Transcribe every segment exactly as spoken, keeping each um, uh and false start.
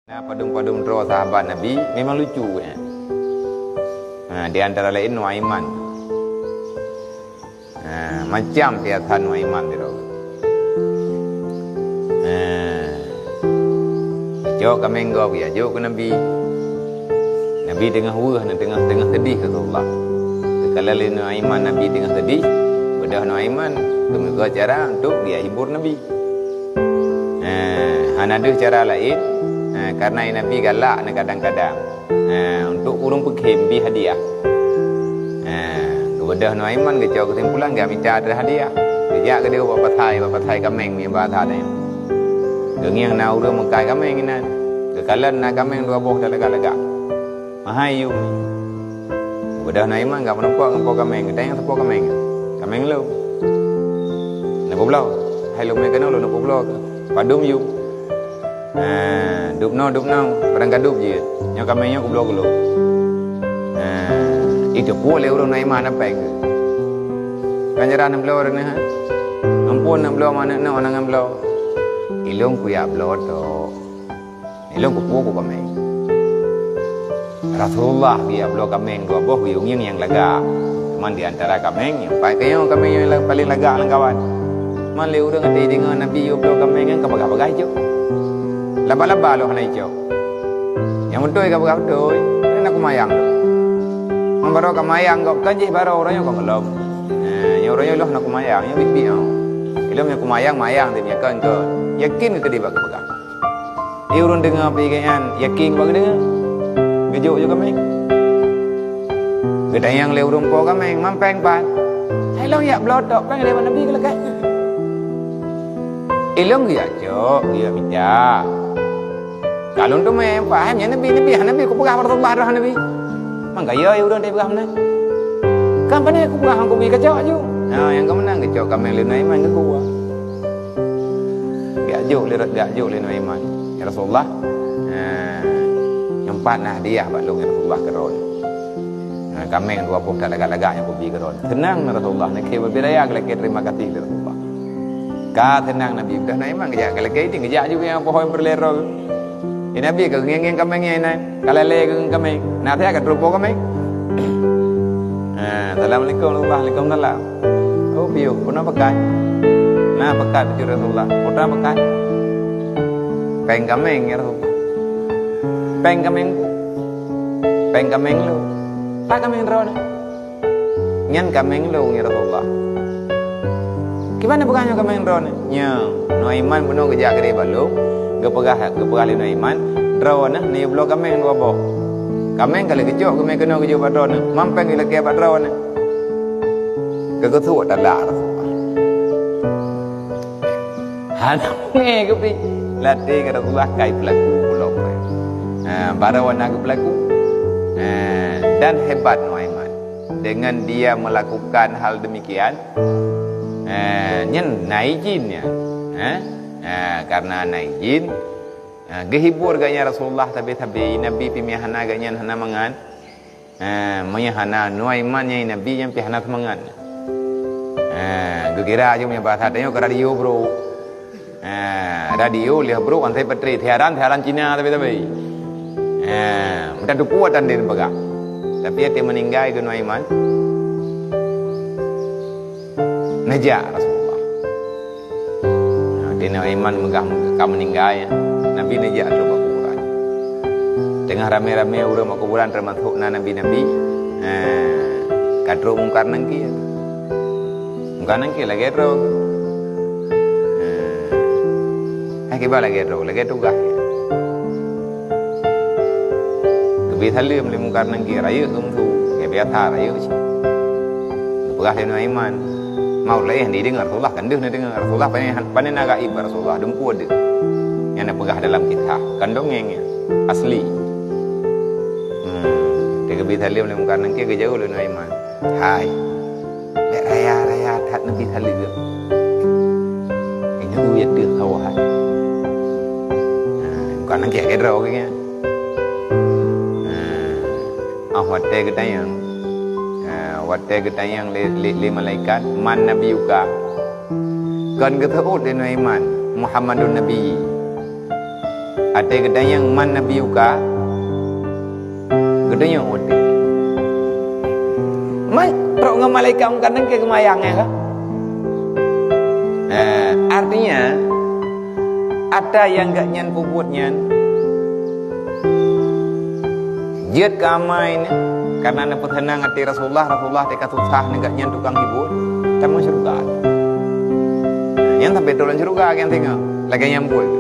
Na padum-padum droe sahabat Nabi memang lucu, eh. Ha, di antara lain Nuaiman. Ha, macam biasa Nuaiman di droe. Ha, cok kameng gob ya, jok ke Nabi. Nabi teungoh weueh, teungoh, teungoh sedih Rasulullah. Takalon lé Nuaiman Nabi teungoh sedih, beudôh Nuaiman, geumeugöt cara untuk dia hibur Nabi. Eh, hana deuh cara laén, eh, karena Nabi galak na kadang-kadang. Eh, untuk ureuëng peukhem bi hadiah. Eh, geubeudôh Nuaiman geucok keusimpulan gak mita ateueh hadiah. Geujak keudeh bak pasai, bak pasai kameng mi bahasa nyan. Geungieng na ureuëng meukai kameng inan. Geukalon na kameng dua boh talagak-lagak. Mahai yum. Beudôh Nuaiman gak meurumpok ngon po kameng, geutanyong sapo kameng. Kameng lôn. Neupubloe. Hai lôn meukeunong lôn neupubloe keu. Padum yum. Eh, dubnoe, dubnoe, barang gadub jih. Nyoe kameng nyoe kubloe keu lôn. Eh, itu pue lé ureuëng Nuaiman sampai keu. Kan jarah neubloe ureuëng nyan. Ampôn neubloe manök nyoe, anang nyan bloe. Ilôn kuyak bloe tok. Ilôn kupeue ku kameng. Rasulullah geujak bloe kameng dua boh geuyue ngieng nyang lagak. Cuman di antara kameng nyang paih keunyong kameng nyang la-, paleng lagak lam kawan. Man lé ureuëng até deungoe Nabi yue bloe kameng nyan ka bagah-bagah icok. Laba-laba lôn hana icok. Nyang beutôi ka bagah beutôi, na kumayang. Man barô ka mayang gob kan jih barô uroe nyoe ka gohlom. Eh, nyang uroe nyoe lôn hana kumayang, nyang biet-biet nyoe. Ilôn nyang kumayang, mayang teuh nyan kon, kon. Yakin keu keudeh bak geupeugah. Di ureuëng deungoe pih gobnyan yakin bak geudeungoe. Geujok ju kameng. Geutanyong lé ureuëng po kameng, "Man péng pat?" "Hai lôn yak bloe tok, péng lé Nabi keu lagée." Ilôn geujak cok, geujak mita. Ka lôn teumé, "Pak, hai nyan Nabi, Nabi, hai Nabi, kupeugah bak Rasulullah droe Nabi." "Man ka yo ureuëng teupeugah meunan." "Kan pane kupeugah ngon kubi kacok aju." Nah, nyang ka meunan geucok kameng lé Nuaiman geukua. Geujak lé, geujak lé Nuaiman, "Ya Rasulullah, eh, nyoe pat na hadiah bak lôn ya Rasulullah keudroe. Nah, kameng dua boh that lagak-lagak nyang kubi keudroe." Seunang na Rasulullah, neukheun bak raya geulakée terima kasih lé Rasulullah. Ka seunang Nabi, udah Nuaiman geujak, geulakée idin geujak juga nyang pohon peureulée droe. Di Nabi ka ngieng-ngieng kameng nyan inan, ka lalée keu kameng. Nah, saya ka teureupo kameng. Ha, "Assalamualaikum warahmatullahi wabarakatuh." "Oh, piôh, peue na pakat?" "Na pakat, bacut Rasulullah." "Peue na pakat?" "Péng kameng, ya Rasulullah." "Péng kameng?" "Péng kameng lôn." "Pat kameng droeneuh?" "Nyan kameng lôn, ya Rasulullah." "Kiban na peugah nyoe kameng droeneuh?" "Nyoe, Nuaiman bunoe geujak keudeh bak lôn, geupeugah, geupeugah lé Nuaiman, droeneuh neuyue bloe kameng dua boh. Kameng ka lheueh geucok geumé keunoe geujok bak droeneuh, man péng ilakée bak droeneuh." Ka geuseuôt talak Rasulullah. Hana mungé geubi. Latée keu Rasulullah kai peulaku pulo. Ha, barô na geupeulaku. Ha, dan hebat Nuaiman. Dengan dia melakukan hal demikian, eh, nyan na izin nyan. Eh? Eh, karena na izin, eh, geuhibur gobnyan Rasulullah sabe-sabe, Nabi pih meunyo hana gobnyan hana mangat. Eh, meunyo hana Nuaiman nyang Nabi nyan pih hana seumangat. Eh, geukira jih meunyo bahasa tanyoe keu radio brôk. Ha, radio lheueh brôk, han sai baterai, siaran, siaran Cina tapi-tapi. Ha, meutateupeue tan deuh peugah. Tapi até meuninggai keu Nuaiman, neujak Rasulullah. Ha, até Nuaiman meugah ka meuninggai, Nabi neujak trok bak kuburan. Teungoh ramé-ramé ureuëng bak kuburan, teumasok na nabi-nabi, ha, ka trok Mungkar Nakir. Mungkar Nakir lagée droe. Eh, hai kiban lagée droe, lagée tugaih. Geubri saleuem lé Mungkar Nakir, rayeuk keu musoh, lagée biasa rayeuk cit. Geupeugah lé Nuaiman, "Maut laén dideungoe Rasulullah, kan deuh neudeungoe Rasulullah, pane, pane na gaib Rasulullah, dumpeue deuh." Nyan neupeugah dalam kisah, kan dongeng nyan, asli. Hmm, geubri saleuem lé Mungkar Nakir, geujaweueb lé Nuaiman, "Hai, bék raya-raya that neubi saleuem. Ingat uye teuh kawan." Nah, bukan lagée keudroe geuh nyan. Nah, ah, watée geutanyong. Nah, watée geutanyong lé, lé, lé malaikat, "Man nabiyuka?" Kon geuseuôt lé Nuaiman, "Muhammadun Nabi." Até geutanyoe man Nabi uka, geutanyoe uti. Man trok ngon malaikat mungkar nangkée keumayang, ya kan? Eh, artinya, ata nyang geuh nyan peubuet nyan, jeuet keu amai nyan, karena neupeuseunang até Rasulullah, Rasulullah teuka susah nyan geuh nyan tukang hibur, tamong syeuruga. Nyan sampai turun syeuruga nyang tengok, lagée nyang buet.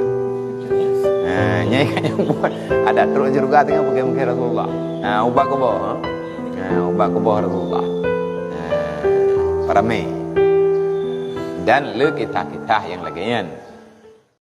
Ha, nyan ka nyang buet. Ada trok syeuruga teungoh peugah-peugah Rasulullah. Ha, ubat kuboh, ha. Ha, ubat kuboh Rasulullah. Ha, paramé. Dan le kisah-kisah nyang lagée nyan.